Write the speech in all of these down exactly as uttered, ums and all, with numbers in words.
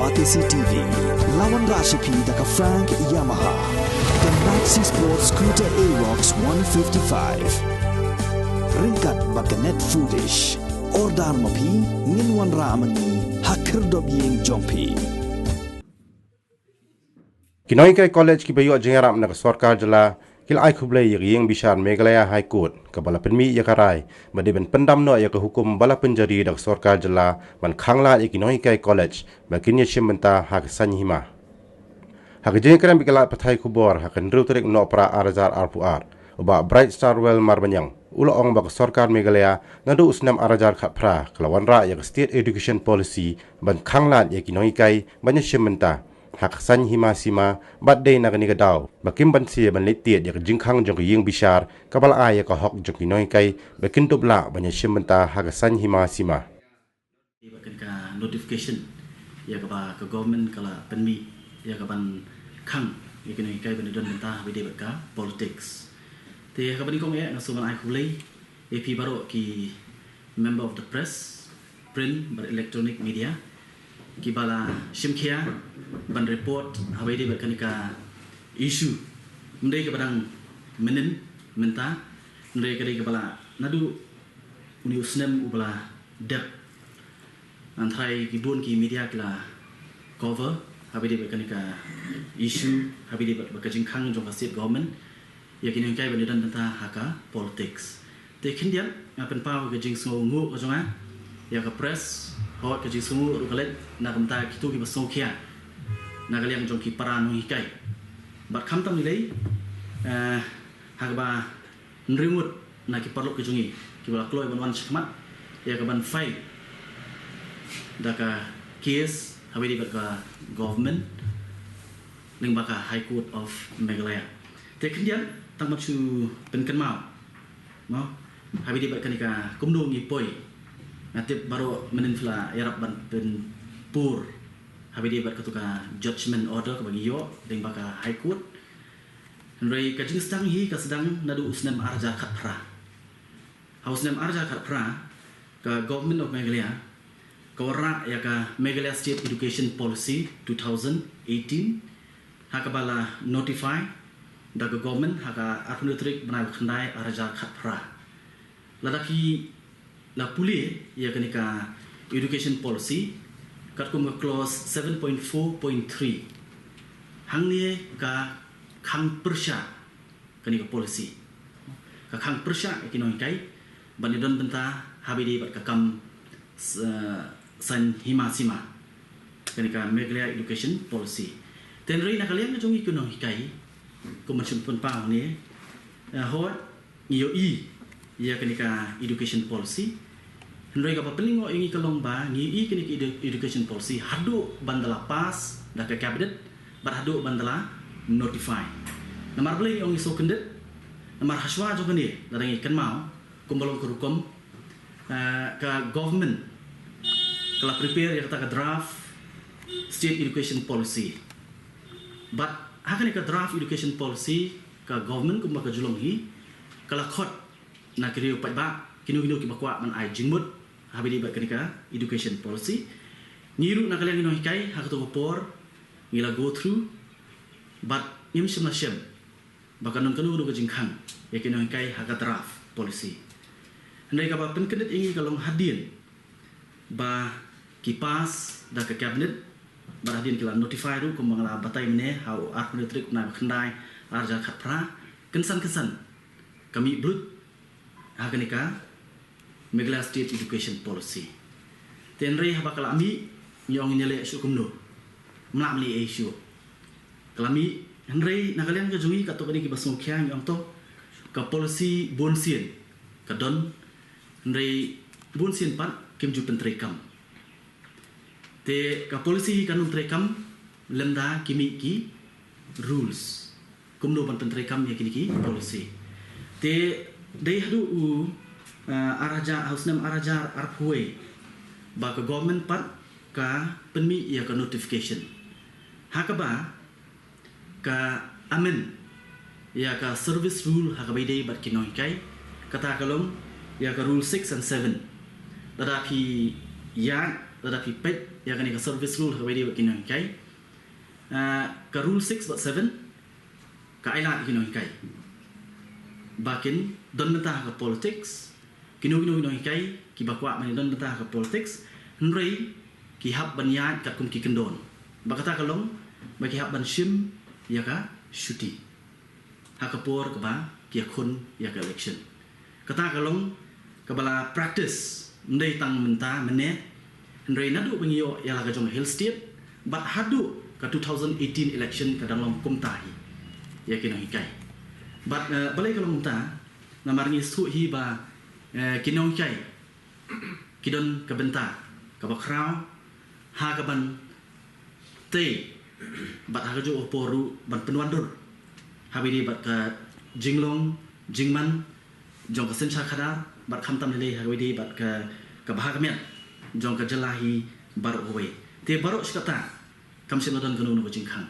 Batesi T V, la wanrah sha phi da ka Frank Yamaha, ka Maxi Sport Scooter Aerox one fifty-five. Ryngkat bad ka Net Foodish. Order ma phi, ngin wanrah ma ngi ha khyrdop ïing jong phi. Ki nonghikai college kiba ïoh jingïarap na ka sorkar jylla ki la ai khublei ïa ka ïing bishar Meghalaya High Court kaba la pynmih ïa ka rai ba dei ban pyndam noh ïa ka hukum ba la pynjari da ka sorkar jylla ban khanglad ïa ki nonghikai college ba kin ïashim bynta ha ka saiñ hima. Ha ka jingïakren bad ki lad pathai khubor ha ka hynriew tarik Nohprah ar hajar arphew ar, u Bah Bright Starwell Marbaniang u la ong ba ka sorkar Meghalaya naduh u snem ar hajar khatphra ka la wanrah ïa ka State Education Policy ban khanglad ïa ki nonghikai ban ïashim bynta ha ka saiñ hima sima, bad dei na kane ka daw ba kim banse ban leit tied ïa ka jingkhang jong ka ïing bishar kaba la ai ïa ka hok jong ki nonghikai ba kin dup lah ban ïashim bynta ha ka saiñ hima sima. Bad kane ka notification ïa kaba ka government ka la pynmih ïa ka ban khang ïa ki nonghikai ban ïadon bynta ha ba ïadei bad ka politics. Te ha kaba nyngkong eh nga sngewbha ban ai khublei ïa phi baroh ki member of the press, print bad electronic media kiba la shim khia ban report ha ba ïadei bad kane ka issue. Ym dei kaba dang mynnin mynta, hynrei ka dei kaba la naduh une u snem uba la dep. Hynrei ki bun ki media ki la cover ha ba ïadei bad kane ka issue, ha ba ïadei bad ka jingkhang jong ka state government ïa ki nonghikai ban ïadon bynta ha ka politics. Te khyndiat nga pynpaw ka jingsngewnguh ka jong nga ïa ka press, hooid ka jingsngewnguh ruh ka leit na ka bynta kito kiba sngewkhia na ka liang jong ki para nonghikai. Bad khamtam lei, eh, ha kaba hynriew ngut na ki paralok ki jong ngi kiba la kloi ban wan shakhmat ïa ka ban file da ka case ha ba ïadei bad ka government lyngba ka High Court of Meghalaya. Te khyndiat tang ban shu pynkynmaw, mo, ha ba ïadei bad kane ka kumno ngi poi. Nga tip baroh mynnin phi la ïarap ban pynpur ha ba ïadei bad kato ka judgment order kaba ngi ïoh lyngba ka High Court. Hynrei ka jingsdang hi ka sdang naduh u snem ar hajar khatphra. Ha u snem ar hajar khatphra ka Government of Meghalaya ka wanrah ïa ka Meghalaya State Education Policy two thousand eighteen, ha kaba la notify da ka government ha ka arphew tarik bnai ba khyndai ar hajar khatphra. Lada phi la pule ïa kane ka education policy katkum ka clause seven point four point three, hangne ka khang pyrshah kane ka policy. Ka khang pyrshah ïa ki nonghikai ban ïadon bynta ha ba ïadei bad ka kam s-, eh, saiñ hima sima, kane ka Meghalaya Education Policy. Te hynrei na ka liang ka jong ngi ki nonghikai, kum ban shu pynpaw hangne, eh, hooid ngi ïohi ïa kane ka education policy. Hynrei kaba pynlyngngoh ïa ngi ka long ba ngi ïohi kane ka edu-, education policy haduh ban da la pass da ka cabinet bad haduh ban da la notify. Namar balei ngi ong ngi sngewkhyndiat? Namar hashwa jong kane, lada ngi kynmaw kumba long ka rukom, eh, ka government ka la prepare ïa kata ka draft State Education Policy. Bad ha kane ka draft education policy ka government kumba ka ju long hi ka la khot na ki riew paidbah, kino kino kiba kwah ban ai jingmut ha ba ïadei bad kane ka education policy. Ngi ruh na ka liang ki nonghikai ha kato ka por ngi la go through bad ngim shym la shem ba kan don kano kano ka jingkhang ïa ki nonghikai ha ka draft policy. Hynrei kaba pynkyndit ïa ngi ka long hadien ba ki pass da ka cabinet bad hadien ki la notify ruh kumba nga la batai mynne ha u arphew tarik bnai ba khyndai ar hajar khatphra, kynsan kynsan ka mih bluit ha kane ka Meghalaya State Education Policy. Te hynrei haba ka la mih ngi ong ngin ïaleh shuh kumno? Ym lah ban leh ei shuh. Ka la mih, hynrei na ka liang ka jong ngi katto katne kiba sngewkhia ngi ong to ka policy bun sien ka don, hynrei bun sien pat kim ju pyntreikam. Te ka policy hi kan ym treikam lymda ki mih ki rules kumno ban pyntreikam ïa kine ki policy. Te dei haduh u, ah, ar hajar, ha u snem ar hajar arphew wei ba ka government pat ka pynmih ïa ka notification ha kaba ka amend ïa ka service rule ha kaba ïadei bad ki nonghikai, kata ka long ïa ka rule six and seven. Lada phi ïa Lada phi peit ïa kane ka service rule ha kaba ïadei bad ki nonghikai, ah, ka rule six bad seven ka ai lad ïa ki nonghikai ba kin don bynta ha ka politics. Kino kino ki nonghikai kiba kwah ban don bynta ha ka politics, hynrei ki hap ban ïaid katkum ki kyndon. Ba kata ka long ba ki hap ban shim ïa ka shuti ha ka por kaba ki ïakhun ïa ka election. Kata ka long kaba la practice ym dei tang mynta mynne, hynrei naduh ba ngi ïoh ïa la ka jong Hill State bad haduh ka two thousand eighteen election ka dang long kumta hi ïa ki nonghikai. Bad, eh, balei ka long kumta? Namar ngi sngewthuh hi ba, eh, ki nonghikai ki don ka bynta kaba khraw ha kaban tei bad ha kajuh ka por ruh ban pynwandur ha kaba ïadei bad ka jinglong jingman jong ka synshar khadar bad khamtam lei lei ha kaba ïadei bad ka, ka bha ka miat jong ka jylla hi baroh kawei. Te baroh shi katta kam shym la don kano kano ka jingkhang.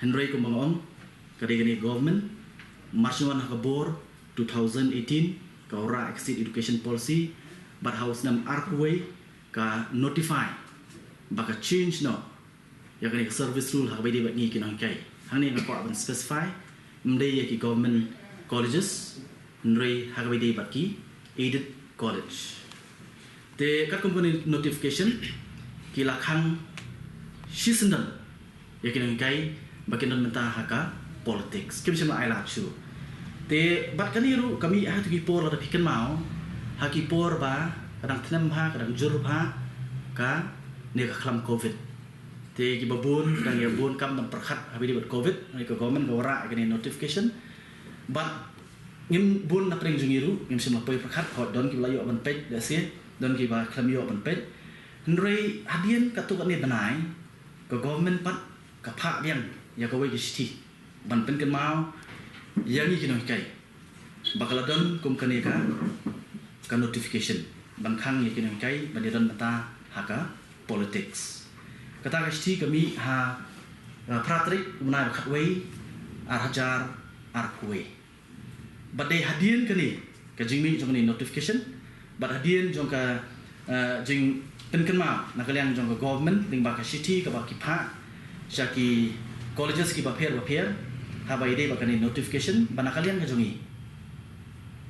Hynrei kumba nga ong, ka dei kane ka government, mar shu wan ha ka bor two thousand eighteen, ka wanrah ïa ka State Education Policy, bad ha u snem arphew wei ka notify ba ka change noh ïa kane ka service rule ha kaba ïadei bad ngi ki nonghikai. Hangne nga kwah ban specify, ym dei ïa ki government colleges, hynrei ha kaba ïadei bad ki aided college. Te katkum kane notification ki la khang shisyndon ïa ki nonghikai ba kin don bynta ha ka politics. Kim shym la ai lad shuh. Te bad kane ruh ka mih ha kito ki por, lada phi kynmaw, ha ki por ba ka dang tnem bha, ka dang jur bha kane ka khlam covid. Te kiba bun ki dang ïa bun kam ban pyrkhat ha kaba ïadei bad covid, hynrei ka government ka wanrah ïa kane notification. Bad ngim, bun na pdeng jong ngi ruh ngim shym la poi pyrkhat, hooid don kiba la ïoh ban peit, lehse don kiba khlem ïoh ban peit. Hynrei hadien katto katne bnai ka government pat ka phah biang ïa kawei ka shithi ban pynkynmaw ïa ngi ki nonghikai ba ka la don kum kane ka, ka notification ban khang ïa ki nonghikai ban ïadon bynta ha ka politics. Kata ka shithi ka mih ha, uh, phra tarik u bnai ba khatwei, ar hajar arphew wei. Bad dei hadien kane ka jingmih jong kane notification bad hadien jong ka, uh, jingpynkynmaw na ka liang jong ka government lyngba ka shithi kaba ki phah sha ki colleges kiba pher bapher ha kaba ïadei bad kane notification, ba na ka liang ka jong ngi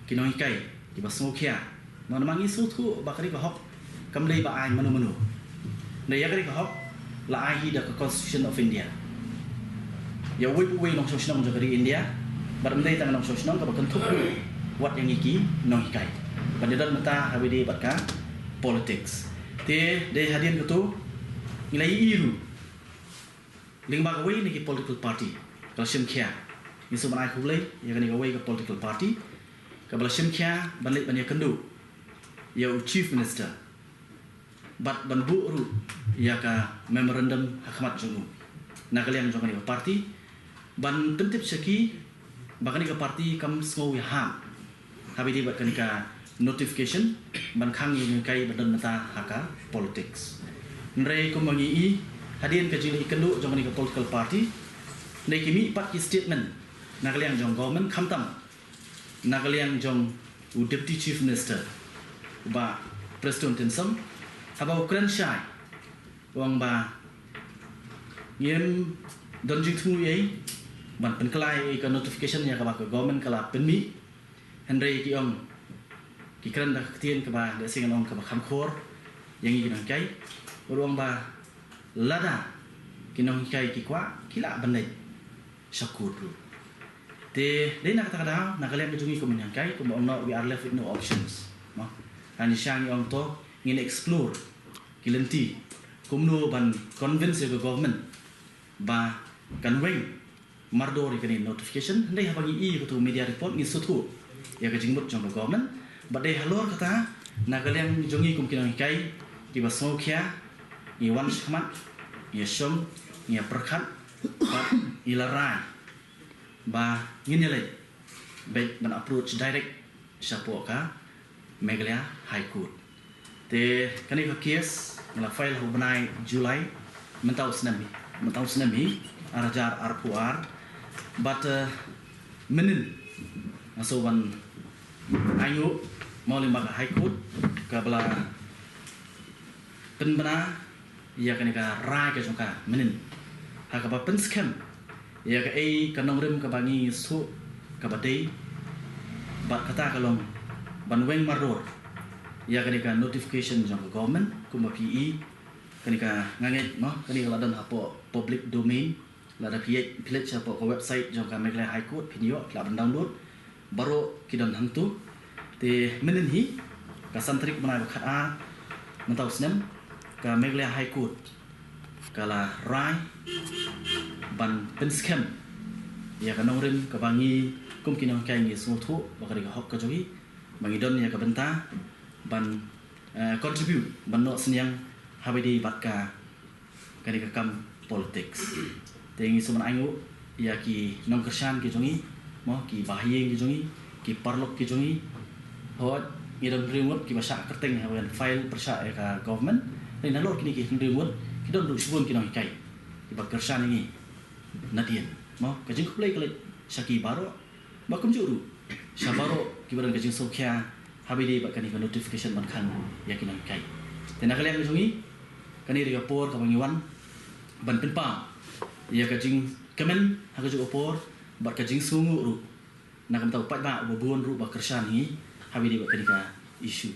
ki nonghikai kiba sngewkhia, namar ngi sngewthuh ba kane ka hok kam dei ba ai mano mano. Hynrei ïa kane ka hok la ai hi da ka Constitution of India ïa uwei pa uwei u nongshong shnong jong ka ri India, bad ym dei tang nongshong shnong, kaba kynthup ruh wat ïa ngi ki nonghikai ban ïadon bynta ha kaba ïadei bad ka politics. Te dei hadien kato ngi la ïohi ruh lyngba kawei na ki political party ka la shim khia. Ngi sngewbha ban ai khublei ïa kane kawei ka political party kaba la shim khia ban leit ban ïakynduh ïa u Chief Minister bad ban buh ruh ïa ka memorandum ha khmat jong u na ka liang jong kane ka party, ban pyntip sha ki ba kane ka party kam sngew ïahap ha kaba ïadei bad kane ka notification ban khang ïa ki nonghikai ban don bynta ha ka politics. Hynrei kumba ngi i, hadien ka jingleit ïakynduh jong kane ka political party, hynrei ki mih pat ki statement na ka liang jong government, khamtam na ka liang jong u Deputy Chief Minister, u Bah Prestone Tynsong, haba u kren shai, u ong ba ngim don jingthmu ei ban pynkylla ei ka notification ïa kaba ka government ka la pynmih. Hynrei ki ong, ki kren da ka ktien kaba, lehse ngan ong, kaba kham khor ïa ngi ki nonghikai. U ong ba lada ki nonghikai ki kwah, ki lah ban leit sha kut ruh. Te dei na kata ka daw, na ka liang ka jong ngi kum ki nonghikai, kumba ong noh, we are left with no options, mo. Hynrei ngi ong to ngin explore ki lynti kumno ban convince ïa ka government ba kan weng mardor ïa kane notification. Hynrei haba ngi i ïa kato media report ngi sngewthuh ïa ka jingmut jong ka government. Bad dei halor kata, na ka liang jong ngi kum ki nonghikai kiba sngewkhia, ngi wan shakhmat, ngi ïashong, ngi ïapyrkhat bad ngi la rai ba ngin ïaleit beit ban approach direct shapoh ka Meghalaya High Court. Te kane ka case nga la file ha u bnai July mynta u snem hi, mynta u snem hi, ar hajar arphew ar. Bad, eh, mynnin nga sngewbha ban ainguh mo lyngba ka High Court kaba la pynbna ïa kane ka rai ka jong ka mynnin ha kaba pynskhem ïa kaei ka nongrim kaba ngi shu kaba dei, bad kata ka long ban weng maror ïa kane ka notification jong ka government. Kumba phi i, kane ka, nga ngeit mo, kane ka la don hapoh public domain. Lada phi leit, phi leit sha poh ka website jong ka Meghalaya High Court, phin ïoh, phi lah ban download. Baroh ki don hangto. Te mynnin hi, ka san tarik bnai ba khatar mynta u snem, ka Meghalaya High Court ka la rai ban pynskhem ïa ka nongrim kaba ngi kum ki nonghikai ngi sngewthuh ba ka dei ka hok ka jong ngi, ba ngi don ïa ka bynta ban, eh, contribute, ban noh synñiang haba ïadei bad ka kane ka kam politics. Te ngi sngewbha ban ai nguh ïa ki nongkyrshan ki jong ngi, mo, ki bahaïing ki jong ngi, ki paralok ki jong ngi. Hooid, ngi don hynriew ngut kiba shah kyrteng haba ngi file pyrshah ïa ka government. Te nalor kine ki hynriew ngut, ki don ruh shibun ki nonghikai kiba kyrshan ïa ngi nadien, mo. Ka jingkhublei ka leit sha ki baroh, ba kumjuh ruh sha baroh kiba don ka jingsngewkhia haba ïadei bad kane ka notification ban khang ïa ki nonghikai. Te na ka liang ka jong ngi, kane dei ka por kaba ngi wan ban pynpaw ïa ka jingkmen ha kajuh ka por bad ka jingsngewnguh ruh na ka bynta u paidbah uba bun ruh ba kyrshan ïa ngi haba ïadei bad kane ka issue.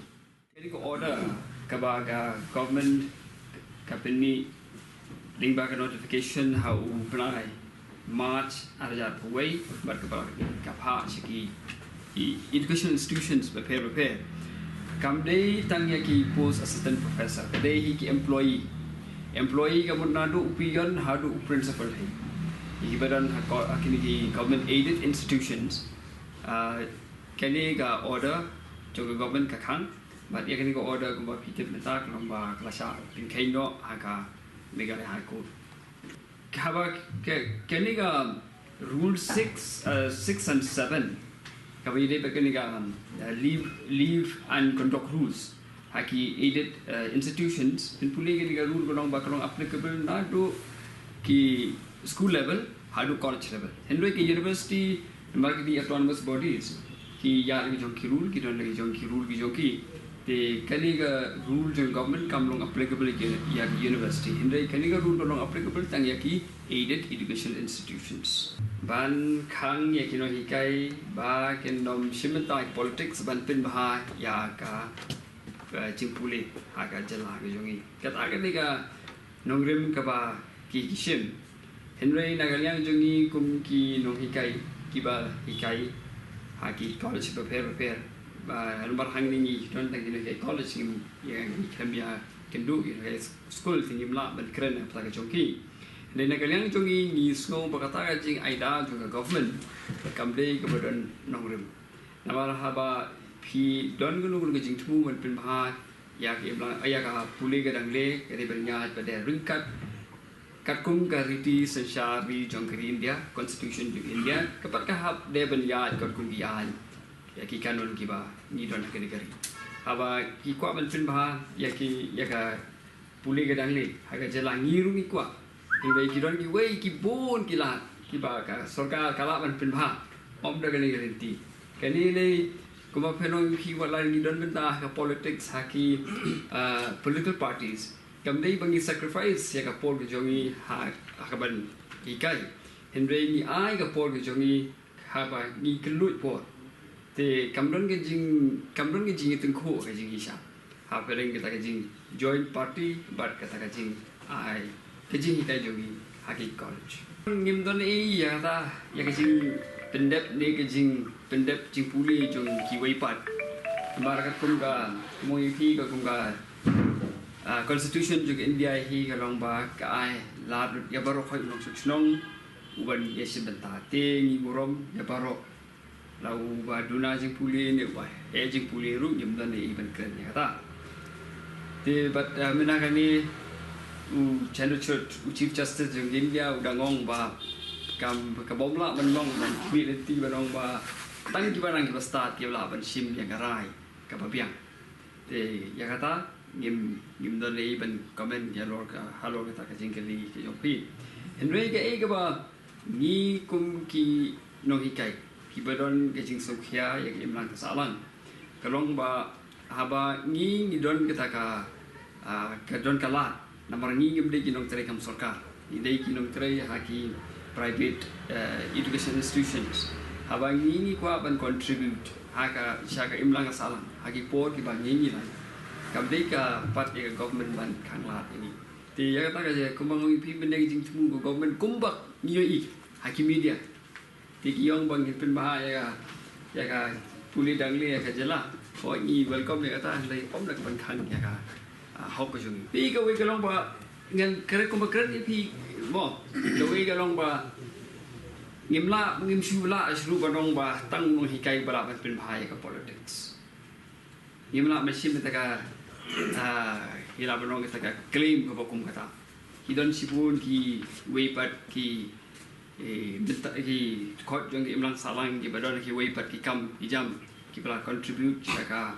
Kane ka order kaba ka government ka pynmih lyngba ka notification ha u bnai March ar hajar arphew wei, bad kaba ka phah sha ki, ki educational institutions bapher bapher. Kam dei tang ïa ki post assistant professor, ka dei hi ki employee. Employee ka mut naduh u peon haduh u principal hi. Ïa kiba don ha ko-, ha kine ki government aided institutions. Ah, kane ka order jong ka government ka khang. Bad ïa kane ka order kumba phi tip mynta ka long ba ka la shah pynkheiñ noh ha ka Meghalaya High Court. Haba ka, kane ka rule six, uh, six and seven, kaba ïadei bad kane ka, um, uh, leave, leave and conduct rules ha ki aided, uh, institutions, phin pule kane ka rule ka long ba ka long applicable naduh ki school level haduh college level. Hynrei ki university namar ki dei autonomous bodies, ki ïaid la ki jong ki rule, ki don la ki jong ki rule ki jong ki. Te kane ka rule jong government kam long applicable ïa ki, ïa ki university. Hynrei kane ka rule ka long applicable tang ïa ki aided education institutions. Ban khang ïa ki nonghikai ba kin ym shim bynta ïa ki politics ban pynbha ïa ka, eh, jingpule ha ka jylla ka jong ngi. Kata ka dei ka nongrim kaba ki, ki shim. Hynrei na ka liang jong ngi kum ki nonghikai kiba hikai ha ki college bapher bapher, ba namar hangne ngi don tang ki nonghikai college, ngi, ïa, ngi khlem ïakynduh ïa ki nonghikai school, te ngim lah ban kren ha ka bynta ka jong ki. Hynrei na ka liang jong ngi, ngi sngew ba kata ka jingaida jong ka government kam dei kaba don nongrim. Namar haba phi don kano kano ka jingthmu ban pynbha ïa ka imlang, ïa ka pule ka dang leh, ka dei ban ïaid bad ryngkat katkum ka riti synshar ri jong ka ri India, constitution jong India, ka pat ka hap dei ban ïaid katkum ki aiñ, ïa ki kanun kiba ngi don ha kane ka ri. Haba ki kwah ban pynbha ïa ki, ïa ka pule ka dang leh ha ka jylla, ngi ruh ngi kwah. Hynrei ki don kiwei ki bun ki lad kiba ka sorkar ka lah ban pynbha, ym da kane ka lynti. Kane lei kumba phi ong, ki wat la ngi don bynta ha ka politics, ha ki, ah, political parties, kam dei ba ngi sacrifice ïa ka por ka jong ngi ha, ha kaban hikai. Hynrei ngi ai ka por ka jong ngi haba ngi kylluid por. Te kam don ka jing, kam don ka jingïatyngkhuh ka jingïaishah hapdeng kata ka jing joint party bad kata ka jingai ka jinghikai jong ngi ha ki college. Ngim don ei ïa kata, ïa ka jingpyndep ne ka jingpyndep jingpule jong kiwei pat. Namar katkum ka, mong ïa phi, katkum ka, ah, constitution jong ka India hi ka long ba ka ai lad ïa baroh khoit u nongshong shnong u ban ïashim bynta. Te ngi burom ïa baroh, la uba duna jingpule ne uba eh jingpule ruh, ngim don ei ban kren ïa kata. Te bad, ah, mynta kane u Chandrachud, u Chief Justice jong India, u dang ong ba kam, ka bym lah ban long, ban khmih lynti ban ong ba tang kiba nang kiba stad kiba lah ban shim ïa ka rai kaba biang. Te ïa kata ngim, ngim don ei ban comment ïa halor ka, halor kata ka jingkylli ka jong phi. Hynrei kaei kaba ngi kum ki nonghikai kiba don ka jingsngewkhia ïa ka imlang ka sahlang ka long ba haba ngi, ngi don kata ka Ah, ka don ka lad, namar ngi ngim dei ki nongtrei kam sorkar. Ngi dei ki nongtrei ha ki private, eh, education institutions. Haba ngi ngi kwah ban contribute ha ka, sha ka imlang ka sahlang ha ki por kiba ngi ngi lai, kam dei ka pat ïa ka government ban khang lad ïa ngi. Te ïa kata ka jia kumba ngi phi ban dei ka jingthmu ka government kumba ngi ïohi ha ki media. Te ki ong ba ngin pynbha ïa ka, ïa ka pule dang le ïa ka jylla. Hooid, ngi welcome ïa kata, hynrei ym da ka ban khang ïa ka, ah, hok ka jong ngi. Te kawei ka long ba ngan kren kumba kren ïa phi mo. Kawei ka long ba ngim lah, ngim shu lah shuh ban ong ba tang u nonghikai ba lah ban pynbha ïa ka politics. Ngim lah ban shim ïa kata ka, ah, ngi lah ban ong ïa kata ka claim kaba kum kata. Ki don shibun kiwei pat ki, eh, bynta, ki kot jong ka imlang sahlang kiba don kiwei pat ki kam ki jam kiba la contribute sha ka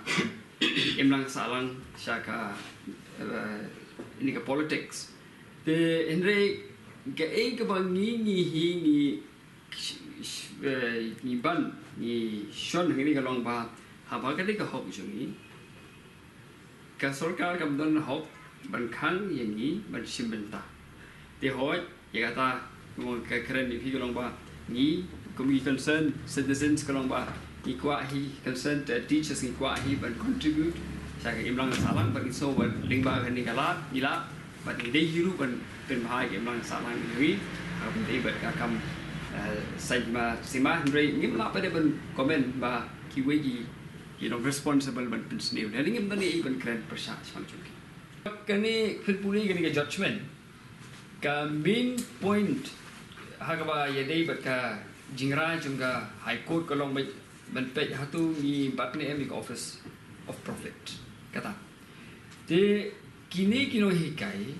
imlang sahlang, sha ka, eh, ïa kane ka politics. Te hynrei kaei kaba ngi ngi hi ngi sh-, sh-, eh, ngi ban, ngi shon hangne ka long ba haba ka dei ka hok jong ngi, ka sorkar kam don hok ban khang ïa ngi ban shim bynta. Te hooid, ïa kata kumba nga kren ïa phi ka long ba ngi kum ki concerned citizens ka long ba ngi kwah hi, concerned, eh, teachers ngi kwah hi ban contribute sha ka imlang sahlang, bad ngi sngew ba lyngba kane ka lad ngi lah bad ngi dei hi ruh ban pynbha ïa ka imlang sahlang ïa ngi. Haba dei bad ka kam, eh, saiñ ma sima, hynrei ngim lah pat ban comment ba kiwei ki, ki long responsible ban pynsniew. Te ngim don ei ban kren pyrshah shaphang jong ki. Kane phin pule kane ka judgment, ka main point ha kaba ïadei bad ka jingrai jong ka High Court ka long ba ban peit hato ngi bat ne em ïa ka office of profit. Kata. Te kine ki nonghikai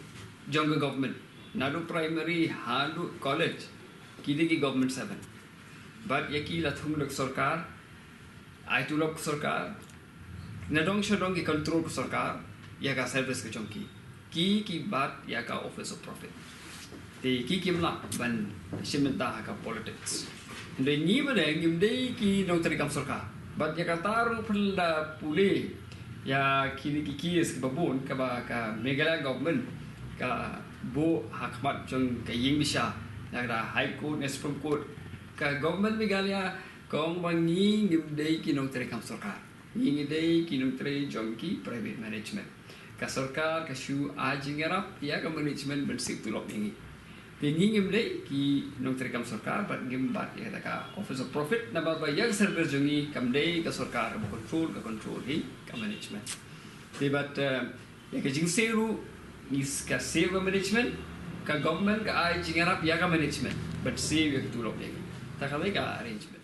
jong ka government, naduh primary haduh college, ki dei ki government servant. Bad ïa ki la thung da ka sorkar, ai tulop ka sorkar, nadong shadong ki control ka sorkar ïa ka service ka jong ki. Ki, ki bat ïa ka office of profit. Te ki kim lah ban shim bynta ha ka politics. Hynrei ngi ba dei, ngim dei ki nongtrei kam sorkar. Bad ïa kata ruh phin da pule ïa kine ki case kiba bun kaba ka Meghalaya government ka buh ha khmat jong ka ïing bishar, ïa ka High Court ne Supreme Court. Ka government Meghalaya ka ong ba ngi ngim dei ki nongtrei kam sorkar. Ngi ngi dei ki nongtrei jong ki private management. Ka sorkar ka shu ai jingïarap ïa ka management ban siew tulop ïa ngi. Te ngi ngim dei ki nongtrei kam sorkar bad ngim bat ïa kata ka office of profit, namar ba ïa ka service jong ngi kam dei ka sorkar kaba control, ka control hi ka management. Te bad, eh, ïa ka jingsiew ruh ngi s-, ka siew ka management, ka government ka ai jingïarap ïa ka management ban siew ïa ka tulop ïa ngi. Ta ka dei ka arrangement.